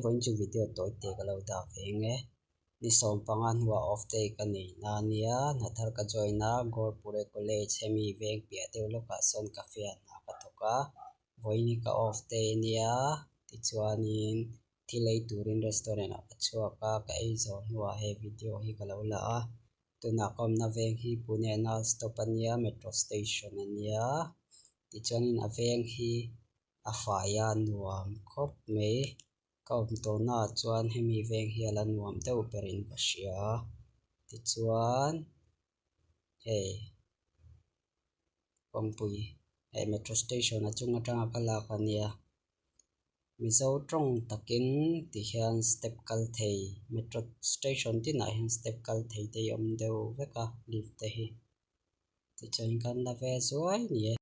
Vawiin chu video tawi te ka lo dah ve ang e. Ni 15 hnuah off day ka nei na nia, hna thar ka join a, Gorpure College hemi veng piah deuh lawkah sawn cafe ah hna ka thawk a, vawiin hi ka off day ania tichuanin thil ei turin restaurant ah ka chhuak a, ka ei zawh hnuah he video hi ka lo la a, tunah ka awmna veng hi Pune nal stop ania metro station ania tichuanin a veng hi a fai a nuam khawp mai ka awm tawhna ah chuan hemi veng hi a la nuam deuh berin ka hria tichuan hei kawngpui hei metro station a chung atanga ka lak ania mizo tawng takin tihian step kal thei metro station tinah hian step kal thei te hi a awm deuh vek a lift te hi tichuan kan la ve zuai a ni e.